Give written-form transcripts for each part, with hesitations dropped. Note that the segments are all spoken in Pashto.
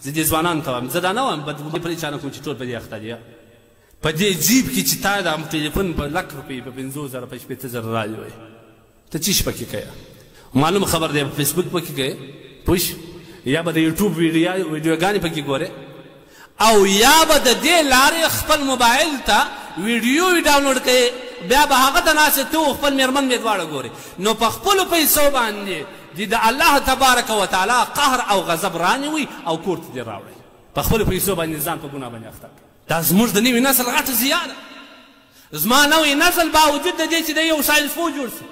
زه دې ځوانانو ته وایم، زه دا نه وایم بدګماني پرې چا نه کوم چې ټول په دې اخته دي. په دې جیب کې چې تا دا ټلیفون په لک روپۍ، په 50,000، په 60,000 راوړی وی، ته څه شي پکې کوې؟ معلوم خبر دی په فیسبوک پکې کوې، پوه شي، یا به د یوټیوب ویډیوګانې پکې ګورې، او یا به د دې لارې خپل موبایل ته ویډیو ډاونلوډ کوې، بیا به هغه ته ناست ته او خپل مېرمن مې دواړه ګورې. نو په خپلو پیسو باندې دې د الله تبارک وتعالی قهر او غضب رانیوي او کور ته دې راوړی. په خپلو پیسو باندې ځان په ګناه باندې اخته کړي. دا زموږ د نوي نسل غټه ضیاع ده. زما نوی نسل باوجود د دې چې د یو ساینس پوه جوړ سي،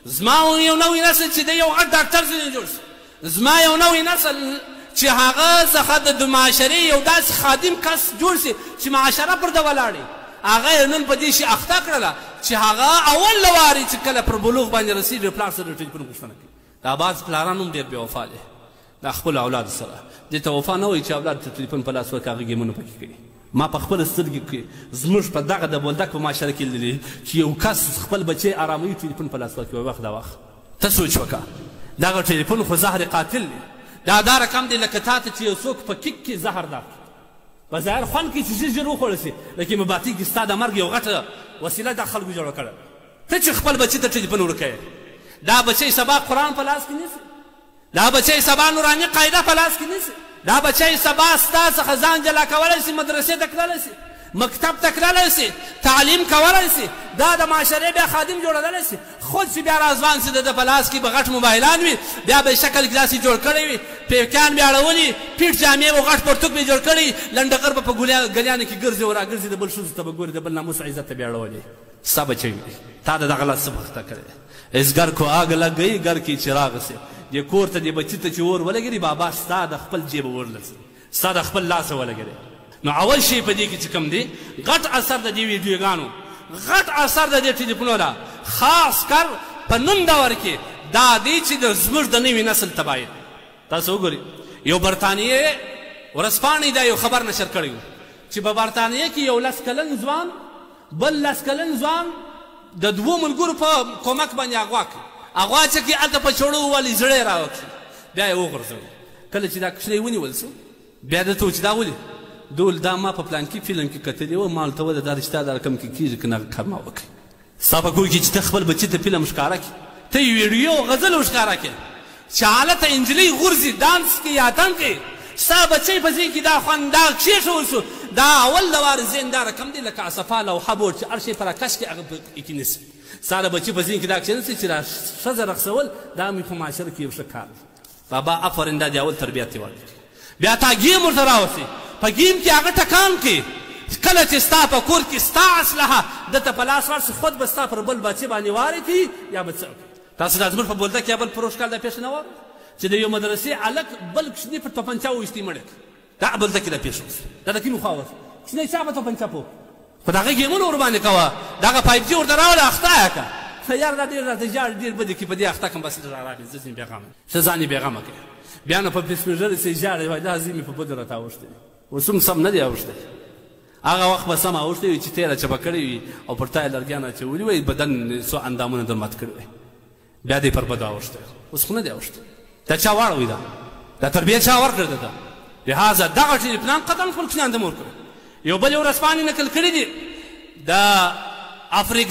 زما یو نوی نسل چې د یو غټ ډاکټر ځینې جوړ سي، زما یو نوی نسل چې هغه څخه د معاشرې یو داسې خادم کس جوړ سي چې معاشره پر ده ولاړې، هغه یې نن په دې شي اخته کړله چې هغه اول له وارې چې کله پر بلوغ باندې رسېږي پلار سره د ټلیفون غوښتنه کوي. دا بعض پلاران هم ډېر بې وفا دی دا خپلو اولادو سره. دې ته وفا نه وایي چې اولاد ته ټلیفون په لاس ورکړي، هغه ګیمونه پکې کوي. ما په خپله سترګې کې زموږ په دغه د بولدک په معاشره کې لیدلي چې یو کس خپل بچی اراموي ټلیفون په لاس ورکړي. وخت دا وخت ته سوچ وکړه، دغه ټلیفون خو زهر قاتل دی. دا دا رقم دی لکه تا ته چې یو څوک په کیک کې زهر درکړي، په ظاهر خوند کې چې ژر ژر وخوړل شي، لیکن په باطن کې ستا د مرګ یو غټه وسیله دا خلکو جوړه کړه. ته چې خپل بچي ته ټلیفون ورکوې، دا بچی سبا قرآن په لاس کې نیسي، دا بچی سبا نوراني قاعده په لاس کې نیسي، دا بچی سبا ستا څخه ځان جلا کولی سي، مدرسې ته تللی سي، مکتب ته تللی سي، تعلیم کولی سي، دا د معاشرې بیا خادم جوړېدلی سي. خود چې بیا راځوان سي د ده په لاس کې به غټ موبایلان وي، بیا به یې شکل کې داسې جوړ کړی وي، پیکان بیا اړولي، پیټ جامې او غټ پرتوک به یې جوړ کړی، لنډغر به په ګلیانو کې ګرځي او راګرځي، د بل ښځو ته به ګوري، د بل ناموس عزت ته بیا اړولي. ستا بچی وي، تا د دغه لاس څه پخته کړی؟ اس ګر کو آګ لګ ګئی ګر کې چراغ سي. دې کور ته دې بچي ته چې اور ولګېدی، بابا ستا د خپل جیبه اور لسي، ستا د خپل لاسه ولګېدی. نو اول شی په دې کې چې کوم دی غټ اثر د دې ویډیوګانو، غټ اثر د دې ټلیفونو ده، خاص کر په نن دور کې دا دی چې د زموږ د نوي نسل تباهي. تاسو وګورئ، یو برتانیې ورځپاڼې دا یو خبر نشر کړی و چې په برتانیه کې یو 10 کلن ځوان بل 10 کلن ځوان د دوو ملګرو په کومک باندې اغوا کړ. اغوا چې کې هلته په چړو ووهلې، زړه یې راوکښې، بیا یې وغورځوي. کله چې دا کوچنی ونیول سو، بیا ده ته چې دا ولې دول دا ما په پلانکي فلم کې کتلي وه، ما ورته وویل دا رښتیا دا رقم کې کېږي که نه، هغه کار ما وکړي. ستا په کور کې چې ته خپل بچي ته فلم ښکاره کړې، ته یې ویډیو غزل وښکاره کړې چې هلته نجلۍ غورځي ډانس کوي اتڼ کوي، ستا بچی په ذهن کې دا خوند دا کښېښول سو، دا اول د وارې ذهن دا رقم دی لکه صفا لوحه بورډ چې هر شی په راکش کې هغه پکې نیسي. ستا د بچي په ذهن کې دا کښېنسي چې دا ښځه رقصول دا مې په معاشره کې یو ښه کار دی. بابا افرین، دا د اول تربیت یې ورکړي. بیا تا ګیم ورته راوستي، په ګیم کې هغه ټکان کوي. کله چې ستا په کور کې ستا اسلحه ده ته په لاس ورسي، خود به ستا پر بل بچي باندې وارې کوي یا به څه کوي. تاسو دا زموږ په بولدک یا بل پروش کال دا پېښه نه وه چې د یو مدرسې هلک بل کوچني په توپنچه وویشتی مړی کړ. دا بولدک کې دا پېښه وسوه، دا د کومې خوا وسوه؟ کوچنی چا په توپنچه پوه، خو د هغه ګیمونه ورباندې کوه، دغه 5G ورته راوله اخته یې کړه. یار دا ډېر راته ژاړي، ډېر بدې کړي، په دې اخته کړم، بس لږ ارام یې، زه ځینې بېغمه یم، ښه ځان یې بېغمه کړي. بیا نو په پیسمېژر سي ژاړي، وایي دا زوی مې په بدو راته اوښتی دی، اوس هم سم نه دی اوښتی. هغه وخت به سم اوښتی وي چې تېره چپه کړې وي او پر تا یې لرګیان اچولي وي، بدن څو اندامونه در مات کړي وي، بیا دی پر بدو اوښتی، اوس خو نه دی اوښتی. دا چا واړوی؟ دا تربیه چا ورکړه ده؟ لهذا دغه ټلیفونان قطعا خپل کوچنیان ته مه ورکوئ. یو بل ورځپاڼې نقل کړي دي د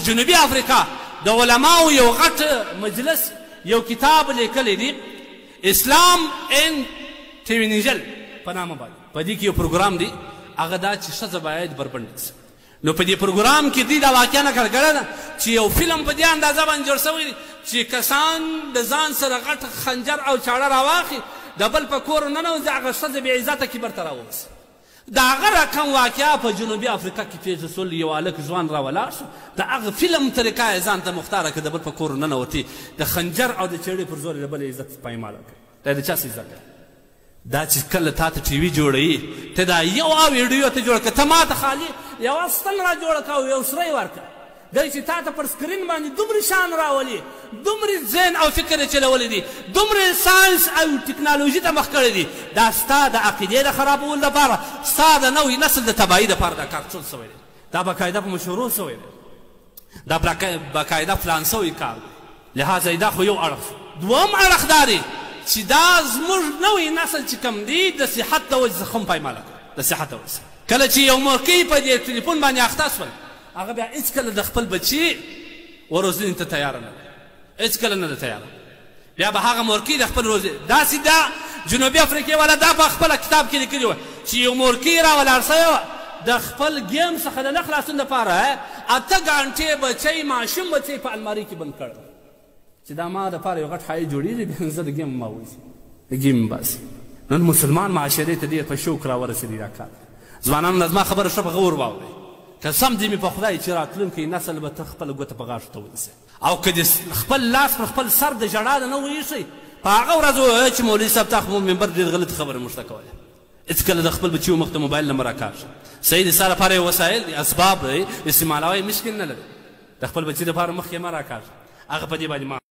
جنوبي افریقا د علماو یو غټ مجلس یو کتاب لیکلی دی، اسلام ان تیونیژل په نامه باندې. په دې کې یو پروګرام دی، هغه دا چې ښځه باید بربنډه سي. نو په دې پروګرام کې دوی دا واقعه نقل کړې ده چې یو فلم په دې اندازه باندې جوړ شوی دی چې کسان د ځان سره غټ خنجر او چاړه راواخلي، د بل په کور ننوځي، هغه ښځه بې عزته کې برته راووځي. د هغه رقم واقعه په جنوبي افریقا کې پېښه سول. یو هلک ځوان راولاړ شو، د هغه فلم طریقه یې ځان ته مختاره کړه، د بل په کور ننوتی، د خنجر او د چړې پر زور یې د بل عزت پایماله کړ. دا د چا څه عزت دی؟ دا چې کله تا ته ټي وي جوړوي، ته دا یو ویډیو ته جوړه کړه، ته ما ته خالي یوه ستن را جوړه کړه او یو سری ورکړه، دی چې تا ته پر سکرین باندې دومره شان راولي، دومره ذهن او فکر یې چلولی دی، دومره ساینس او ټکنالوژي ته مخ کړی دی، دا ستا د عقیدې د خرابولو لپاره، ستا د نوي نسل د تباهي دپاره دا کار ټول سوی دی. دا باقاعده په مشورو سوی دی، دا باقاعده پلان سوی کار دی. لهذا دا خو یو اړخ شو. دوهم اړخ دا دی چې دا زموږ نوی نسل چې کوم دی د صحت د وجې څخه هم پایماله کړو، د صحت د وجې څخه. کله چې یو مورکۍ په دې ټلیفون باندې اخته شول، هغه بیا هېڅکله د خپل بچي و روزنې ته تیاره نه ده، هېڅکله نه ده تیاره. بیا به هغه مورکۍ د خپل روزي داسې دا جنوبي افریقې والا دا په خپله کتاب کې لیکلي وه چې یو مورکۍ را ولاړ سوی وه د خپل ګیم څخه د نه خلاصون دپاره 8 ګانټې بچی ماشوم بچی په المارۍ کې بند کړی چې دا ما دپاره یو غټ حای جوړېږي، بیا زه د ګیم ما وځي د ګیم باسي. نن مسلمان معاشرې ته ډېر په شوق راورسېدی دا کار. ځوانانو زما خبره ښه په غور واورئ، قسم دې مې په خدای چې راتلونکی نسل به ته خپله ګوته په غاښو ته ونیسې، او که دې خپل لاس پر خپل سر د ژړا نه وایښی په هغه ورځ ووایه چې مولوي صاحب تا خو منبر ډېر غلطې خبرې موږ ته کولې. هېڅکله د خپل بچیو مخ ته موبایل نه مه راکاږه. صحیح دی، ستا لپاره یو وسایل دي، اسباب دی، استعمالوه یې، مشکل نه لري. د خپل بچي لپاره مخکې مه راکاږه، هغه په دې باندې ما